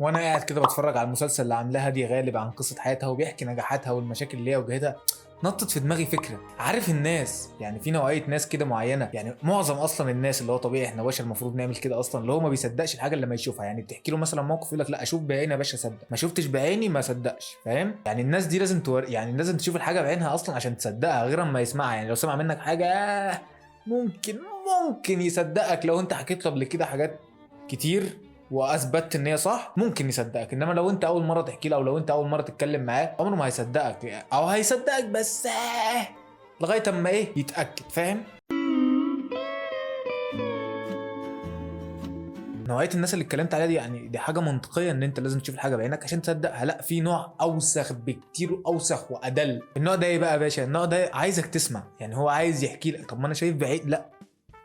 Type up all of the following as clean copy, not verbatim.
وانا قاعد كده بتفرج على المسلسل اللي عاملاه هادية غالب عن قصة حياتها وبيحكي نجاحاتها والمشاكل اللي هي واجهتها، نطت في دماغي فكرة. عارف الناس يعني في نوعية ناس كده معينه، يعني معظم اصلا الناس اللي هو طبيعي احنا بشر المفروض نعمل كده اصلا، اللي هو ما بيصدقش الحاجة اللي لما يشوفها. يعني بتحكي له مثلا موقف يقول لك لا اشوف بعيني يا باشا اصدق، ما شفتش بعيني ما صدقش، فاهم؟ يعني الناس دي لازم يعني لازم تشوف الحاجة بعينها اصلا عشان تصدقها، غير اما يسمعها. يعني لو سمع منك حاجة ممكن يصدقك لو انت حكيت له قبل كده حاجات كتير واثبتت ان هي صح ممكن يصدقك، انما لو انت اول مرة تحكي له او لو انت اول مرة تتكلم معاه عمره ما هيصدقك، او هيصدقك بس لغاية اما ايه يتاكد، فاهم؟ نوعية الناس اللي اتكلمت عليها دي يعني دي حاجة منطقية ان انت لازم تشوف الحاجة بعينك عشان تصدقها. لا، في نوع اوسخ بكتير، اوسخ وادل. النوع ده ايه بقى يا باشا؟ النوع ده عايزك تسمع، يعني هو عايز يحكي لك طب ما انا شايف بعين، لا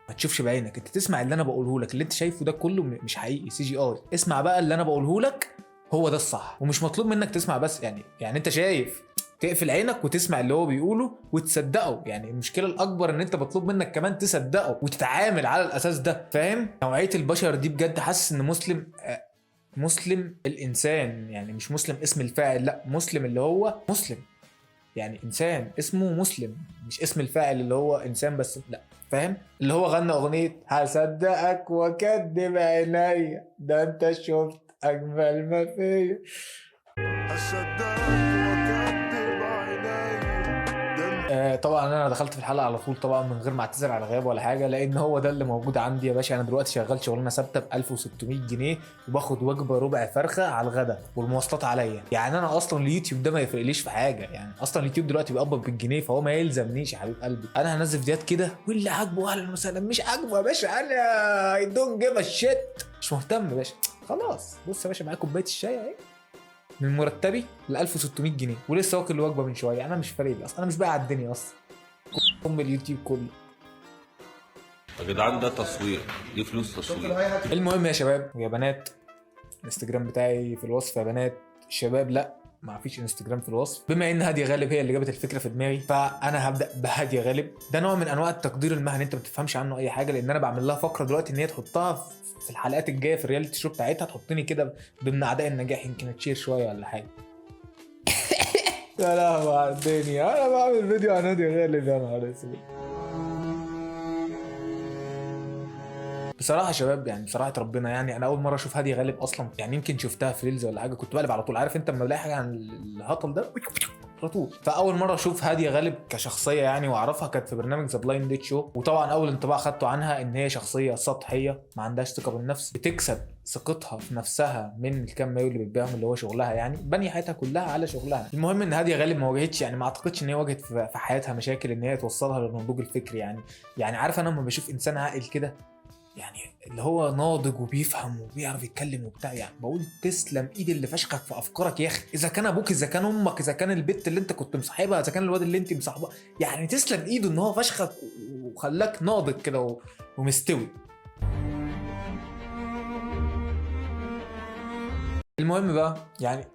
ما تشوفش بعينك، انت تسمع اللي انا بقوله لك، اللي انت شايفه ده كله مش حقيقي، CGI. اسمع بقى اللي انا بقوله لك، هو ده الصح. ومش مطلوب منك تسمع بس، يعني انت شايف تقفل عينك وتسمع اللي هو بيقوله وتصدقه. يعني المشكلة الاكبر ان انت مطلوب منك كمان تصدقه وتتعامل على الاساس ده، فاهم؟ نوعية البشر دي بجد حاسس ان مسلم، مسلم الانسان، يعني مش مسلم اسم الفاعل، لا مسلم اللي هو مسلم، يعني انسان اسمه مسلم، مش اسم الفاعل اللي هو انسان بس، لا فاهم؟ اللي هو غنى اغنية هصدقك واكدب عينيا ده انت شفت اجمل ما فيا، هصدقك واكدب عينيا. طبعا انا دخلت في الحلقة على طول طبعا من غير ما اعتذر على غياب ولا حاجة، لان هو ده اللي موجود عندي يا باشا. انا دلوقتي شغال شغلانة ثابتة ب 1600 جنيه وباخد وجبة ربع فرخة على الغدا والمواصلات عليا. يعني انا اصلا اليوتيوب ده ما يفرقليش في حاجة، يعني اصلا اليوتيوب دلوقتي بيقبض بالجنيه، فهو ما يلزمنيش يا حبيب قلبي. انا هنزل فيديوهات كده واللي عاجبه اهلا وسهلا، مش عاجبه يا باشا انا I don't give a shit، مش مهتم يا باشا خلاص. بص يا باشا، معايا كوباية الشاي اهي من مرتبي ل 1600 جنيه ولسه واكل وجبة من شوية، انا مش فارق لي اصلا، انا مش باقي على الدنيا اصلا، ام اليوتيوب كله. يا جدعان ده تصوير، دي فلوس تصوير. المهم يا شباب ويا بنات، الانستجرام بتاعي في الوصف يا بنات، الشباب لا ما فيش انستجرام في الوصف. بما ان هادية غالب هي اللي جابت الفكرة في دماغي، فانا هبدا بهاديه غالب. ده نوع من انواع التقدير المهني انت ما بتفهمش عنه اي حاجة، لان انا بعمل لها فقره دلوقتي ان هي تحطها في الحلقات الجاية في ال reality show بتاعتها، تحطني كده ضمن اعداء النجاح، يمكن اتشير شوية ولا حاجة. يا لهوي على الدنيا، انا بعمل فيديو عن هادية غالب يا نهار اسود. بصراحة يا شباب، يعني بصراحة ربنا، يعني انا اول مرة اشوف هادية غالب اصلا، يعني يمكن شفتها في reels ولا حاجة، كنت بقلب على طول، عارف انت لما بلاقي حاجة عن الهطل ده على طول. فاول مرة اشوف هادية غالب كشخصية يعني واعرفها كانت في برنامج The Blind Date Show، وطبعا اول انطباع خدته عنها ان هي شخصية سطحية ما عندهاش ثقة بالنفس، بتكسب ثقتها في نفسها من الكام مايو اللي بتبيعهم اللي هو شغلها، يعني بني حياتها كلها على شغلها. المهم ان هادية غالب ما واجهتش، يعني ما اعتقدش ان هي واجهت في حياتها مشاكل ان هي توصلها للنضوج الفكري. يعني عارف انا لما بشوف انسان عاقل كده، يعني اللي هو ناضج وبيفهم وبيعرف يتكلم وبتاع، يعني بقول تسلم ايد اللي فشخك في افكارك يا اخي، اذا كان ابوك، اذا كان امك، اذا كان البت اللي انت كنت مصاحبها، اذا كان الواد اللي انت مصاحبها، يعني تسلم ايده ان هو فشخك وخلاك ناضج كده ومستوي. المهم بقى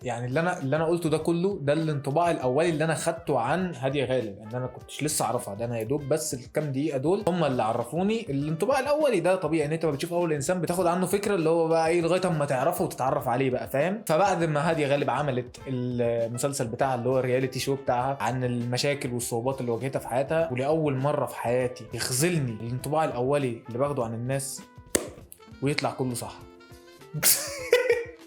يعني اللي انا قلته ده كله ده الانطباع الاولي اللي انا خدته عن هادية غالب، ان انا كنتش لسه اعرفها، ده انا يا دوب بس الكام دقيقة دول هم اللي عرفوني الانطباع الاولي ده. طبيعي ان انت ما بتشوف اول انسان بتاخد عنه فكرة اللي هو بقى ايه لغاية اما تعرفه وتتعرف عليه بقى، فاهم؟ فبعد ما هادية غالب عملت المسلسل بتاعها اللي هو ال reality show بتاعها عن المشاكل والصعوبات اللي واجهتها في حياتها، ولاول مرة في حياتي يخذلني الانطباع الاولي اللي باخده عن الناس ويطلع كله صح.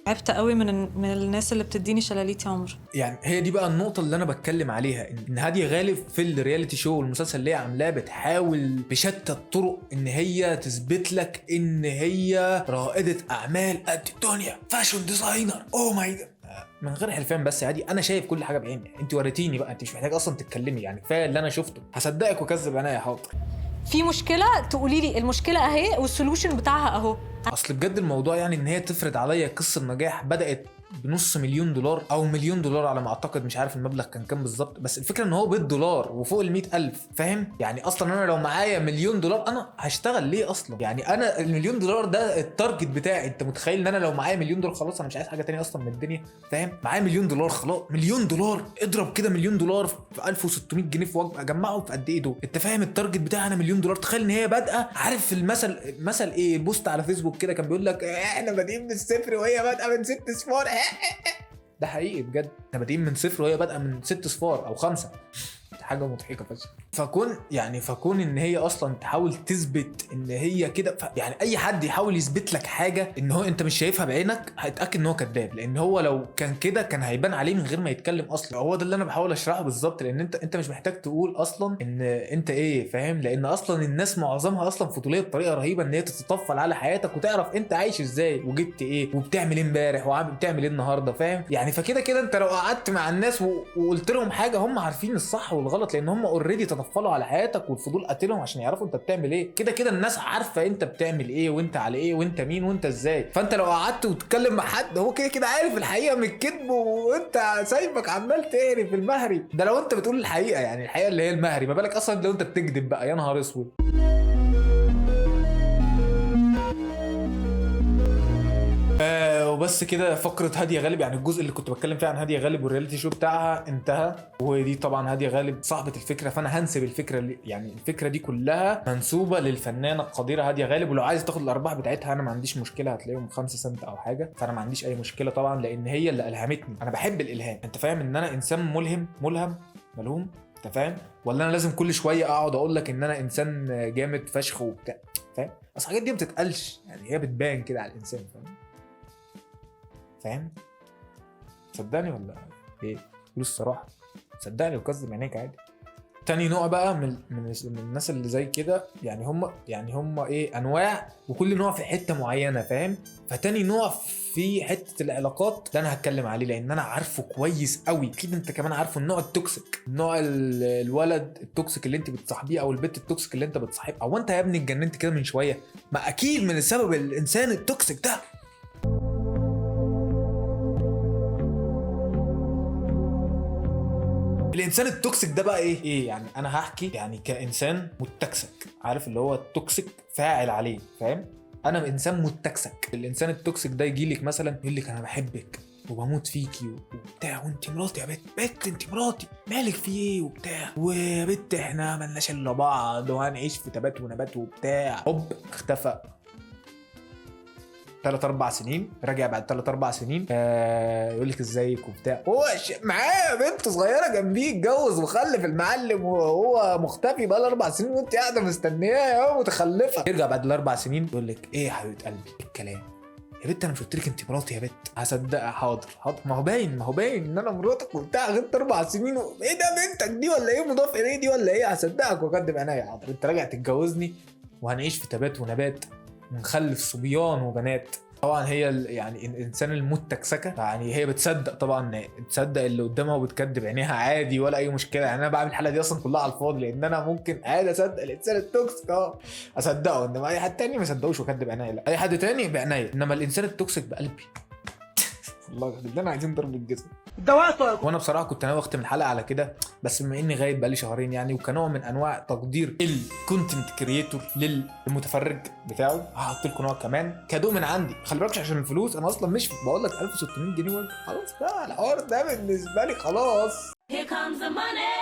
تعبت قوي من الناس اللي بتديني شلاليت يا عمر. يعني هي دي بقى النقطة اللي أنا بتكلم عليها، إن هادية غالب في ال reality show والمسلسل اللي هي عاملاه بتحاول بشتى الطرق إن هي تثبت لك إن هي رائدة أعمال قد الدنيا، fashion designer، oh my God، من غير حلفان بس يا هادي، أنا شايف كل حاجة بعيني، أنت وريتيني بقى، أنت مش محتاجة أصلا تتكلمي، يعني كفاية اللي أنا شفته، هصدقك وأكذب عينيا. حاضر. في مشكلة تقولي لي المشكلة أهي وال solution بتاعها أهو. أصل بجد الموضوع يعني إن هي تفرض عليا قصة نجاح بدأت بنص مليون دولار او مليون دولار على ما اعتقد، مش عارف المبلغ كان كام بالظبط، بس الفكرة ان هو بالدولار وفوق ال 100,000، فاهم؟ يعني اصلا انا لو معايا مليون دولار انا هشتغل ليه اصلا؟ يعني انا المليون دولار ده ال target بتاعي. انت متخيل ان انا لو معايا مليون دولار خلاص انا مش عايز حاجة تانية اصلا من الدنيا، فاهم؟ معايا مليون دولار خلاص، مليون دولار اضرب كده مليون دولار في 1600 جنيه في وجبة، اجمعه في قد ايه دول؟ انت فاهم ال target بتاعي انا مليون دولار. تخيل ان هي بادئه، عارف المثل، مثل ايه، post على فيسبوك كده كان بيقول لك احنا بادئين من الصفر وهي بادئه من 6 صفار. ده حقيقي بجد، احنا بادئين من صفر وهي بادئه من 6 صفار او 5، حاجة مضحكة فشخ. فكون ان هي اصلا تحاول تثبت ان هي كده، يعني اي حد يحاول يثبت لك حاجة ان هو انت مش شايفها بعينك هيتاكد ان هو كذاب، لان هو لو كان كده كان هيبان عليه من غير ما يتكلم اصلا. هو ده اللي انا بحاول اشرحه بالظبط، لان انت مش محتاج تقول اصلا ان انت ايه، فاهم؟ لان اصلا الناس معظمها اصلا فضوليه بطريقة رهيبة، ان هي تتطفل على حياتك وتعرف انت عايش ازاي وجبت ايه وبتعمل ايه امبارح وبتعمل ايه النهارده، فاهم؟ يعني فكده كده انت لو قعدت مع الناس وقلت لهم حاجة هم عارفين الصح والغلط، لان هم already تطفلوا على حياتك والفضول قاتلهم عشان يعرفوا انت بتعمل ايه. كده كده الناس عارفه انت بتعمل ايه وانت على ايه وانت مين وانت ازاي، فانت لو قعدت وتتكلم مع حد هو كده كده عارف الحقيقة من الكذب، وانت سايبك عمال تهري في المهري ده لو انت بتقول الحقيقة، يعني الحقيقة اللي هي المهري، ما بالك اصلا لو انت بتكذب بقى، يا نهار اسود. وبس كده فقرة هادية غالب، يعني الجزء اللي كنت بتكلم فيه عن هادية غالب وال reality show بتاعها انتهى. ودي طبعا هادية غالب صاحبة الفكرة، فانا هنسب الفكرة، يعني الفكرة دي كلها منسوبة للفنانة القديرة هادية غالب، ولو عايز تاخد الارباح بتاعتها انا ما عنديش مشكلة، هتلاقيهم 5 سنت او حاجة، فانا ما عنديش اي مشكلة طبعا، لان هي اللي الهمتني. انا بحب الالهام، انت فاهم ان انا انسان ملهم، ملهم ملهوم، انت فاهم؟ ولا انا لازم كل شوية اقعد اقول لك ان انا انسان جامد فشخ وبتاع، فاهم؟ اصل الحاجات دي ما بتتقالش، يعني هي بتبان كده على الانسان، فاهم؟ فاهم؟ صدقني ولا ايه؟ قول الصراحة، صدقني وكذب عينيك عادي. تاني نوع بقى من الناس اللي زي كده، يعني هم ايه، انواع، وكل نوع في حتة معينة، فاهم؟ فتاني نوع في حتة العلاقات ده انا هتكلم عليه لان انا عارفه كويس قوي، اكيد انت كمان عارفه، النوع ال toxic، نوع الولد ال toxic اللي انت بتصاحبيه او البنت ال toxic اللي انت بتصاحبها، او انت يا ابني اتجننت كده من شوية، ما اكيد من السبب الانسان ال toxic ده. الانسان ال toxic ده بقى ايه يعني انا هحكي يعني كانسان متكسك، عارف اللي هو ال toxic فاعل عليه، فاهم؟ انا انسان متكسك. الانسان ال toxic ده يجي لك مثلا يقول لك انا بحبك وبموت فيكي وبتاع، وانت مراتي يا بت انت مراتي، مالك في ايه وبتاع، ويا بت احنا مالناش الا بعض وهنعيش في تبات ونبات وبتاع. هوب اختفى 3-4 سنين، راجع بعد 3-4 سنين يقول لك ازيك وبتاع، هو معاه بنت صغيرة جنبيه، اتجوز وخلف المعلم وهو مختفي بقى 4 سنين وانت قاعدة مستنياه يا متخلفة. يرجع بعد 4 سنين يقول لك ايه يا حبيبه قلبي الكلام يا بنت، انا مش قلت لك انت مراتي يا بنت؟ هصدقها، حاضر حاضر، ما هو باين ان انا مراتك وبتاع، غبت 4 سنين ايه ده بنتك دي ولا ايه، مضاف اليه دي ولا ايه، هصدقك واكدب عينيا، حاضر انت راجع تتجوزني وهنعيش في تبات ونبات ونخلف صبيان وبنات. طبعا هي يعني الانسان المتكسكه، يعني هي بتصدق طبعا، بتصدق اللي قدامها وبتكدب عينيها عادي ولا اي مشكلة. يعني انا بعمل الحلقة دي اصلا كلها على الفاضي، لان انا ممكن عادي اصدق الانسان ال toxic، اصدقه، انما اي حد تاني ما اصدقوش واكدب عينيا، لا اي حد تاني بعينيا، انما الانسان ال toxic بقلبي. والله ده انا عايزين ضرب الجزم. وانا بصراحة كنت ناوي اختم الحلقة على كده، بس بما اني غايب بقالي شهرين يعني، وكنوع من انواع تقدير ال content creator للمتفرج بتاعه، هحط لكم نوع كمان cadeau من عندي. خلي بالك عشان الفلوس، انا اصلا مش بقول لك 1600 جنيه خلاص بقى، الحوار ده بالنسبة لي خلاص. Here comes the money.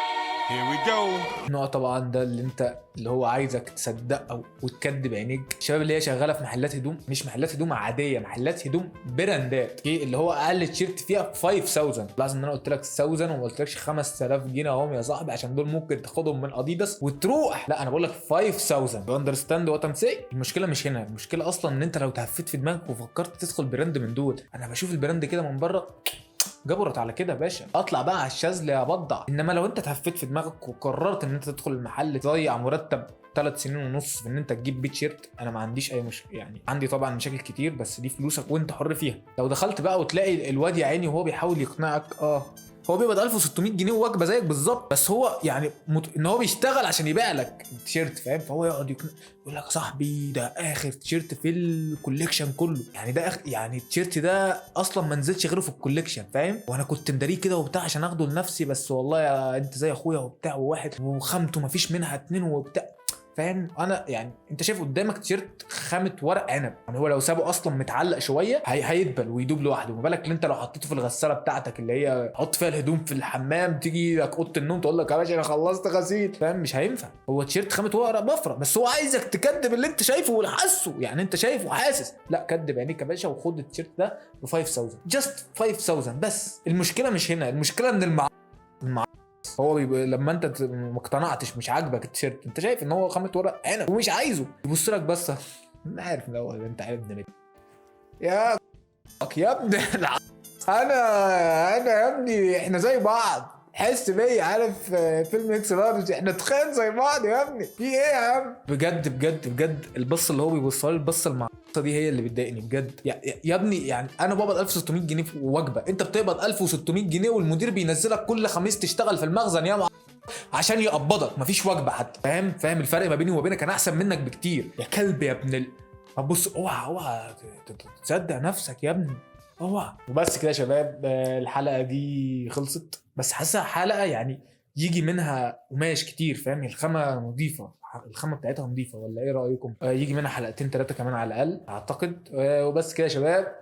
Here we go. النوع طبعا ده اللي انت اللي هو عايزك تصدقه وتكدب عينيك، الشباب اللي هي شغالة في محلات هدوم، مش محلات هدوم عادية، محلات هدوم براندات، okay، اللي هو اقل تيشيرت فيها 5000. لاحظ ان انا قلت لك 1000 وما قلتلكش 5000 جنيه اهم يا صاحبي، عشان دول ممكن تاخدهم من اديداس وتروح، لا انا بقول لك 5000. you understand what I'm saying؟ المشكلة مش هنا، المشكلة اصلا ان انت لو تهفيت في دماغك وفكرت تدخل brand من دول، انا بشوف ال brand كده من بره جبرت على كده يا باشا، اطلع بقى على الشاذلي يا بضع. انما لو انت تهفيت في دماغك وقررت ان انت تدخل المحل تضيع مرتب 3.5 سنين في ان انت تجيب بيت شيرت، انا ما عنديش اي مشكلة، يعني عندي طبعا مشاكل كتير، بس دي فلوسك وانت حر فيها. لو دخلت بقى وتلاقي الواد يا عيني وهو بيحاول يقنعك، هو بيقبض 1600 جنيه ووجبه زيك بالظبط، بس هو يعني ان هو بيشتغل عشان يبيع لك التيشيرت، فاهم؟ فهو يقعد يقول لك يا صاحبي ده اخر تيشيرت في ال collection كله، يعني ده يعني التيشيرت ده اصلا ما نزلش غيره في ال collection، فاهم؟ وانا كنت مداريه كده وبتاع عشان اخده لنفسي، بس والله يا انت زي اخويا وبتاع، وواحد وخامته ما فيش منها اتنين وبتاع، فاهم؟ انا يعني انت شايف قدامك تيشيرت خامة ورق عنب، يعني هو لو سابه اصلا متعلق شوية هيدبل ويدوب لوحده، ما بالك انت لو حطيته في الغسالة بتاعتك اللي هي حط فيها الهدوم في الحمام، تيجي لك اوضة النوم تقول لك يا باشا انا خلصت غسيل، فاهم؟ مش هينفع. هو تيشيرت خامة ورق بفره، بس هو عايزك تكدب اللي انت شايفه واللي حاسه، يعني انت شايف وحاسس، لا كدب عينيك يا باشا وخد التيشيرت ده ب 5000، just 5000 بس. المشكلة مش هنا، المشكلة ان المع هو بيبقى لما انت ما اقتنعتش، مش عاجبك التيشيرت، انت شايف ان هو خامة ورق عنب ومش عايزه، يبص لك بس انا عارف من الاول انت عارف ابن يا يا ابن انا يا ابني احنا زي بعض، حس بيا، عارف فيلم اكس لارج، احنا تخان زي بعض يا ابني، في ايه يا عم؟ بجد بجد بجد البص اللي هو بيبصها لي، البص المعصه دي هي اللي بتضايقني بجد. يا ابني يعني انا بقبض 1600 جنيه في وجبة، انت بتقبض 1600 جنيه والمدير بينزلك كل خميس تشتغل في المخزن يا عشان يقبضك، مفيش وجبة حتى، فاهم؟ فاهم الفرق ما بيني وما بينك؟ انا احسن منك بكتير يا كلب يا ابن بص، اوعى اوعى تصدق نفسك يا ابني، اوعى. وبس كده يا شباب، الحلقة دي خلصت، بس حاسسها حلقة يعني يجي منها قماش كتير، فاهم؟ الخامة نظيفة، الخامة بتاعتها نظيفة، ولا ايه رايكم؟ يجي منها حلقتين ثلاثة كمان على الاقل اعتقد. وبس كده يا شباب،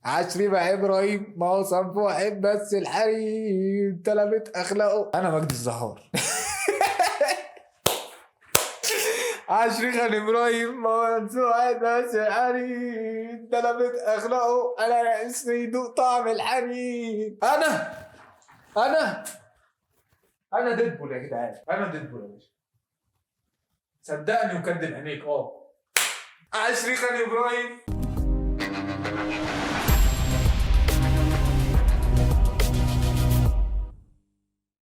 عشري مع ابراهيم، ما هو صنف واحد بس الحريم تلبت اخلاقه. انا مجدي الزهار. عشري خان ابراهيم، ما هو صنف واحد بس الحريم تلبت اخلاقه. انا نفسي يدوق طعم الحريم. انا انا انا ديدبول يا جدعان، انا ديدبول يا باشا، صدقني وكدب عينيك. عشري خان ابراهيم.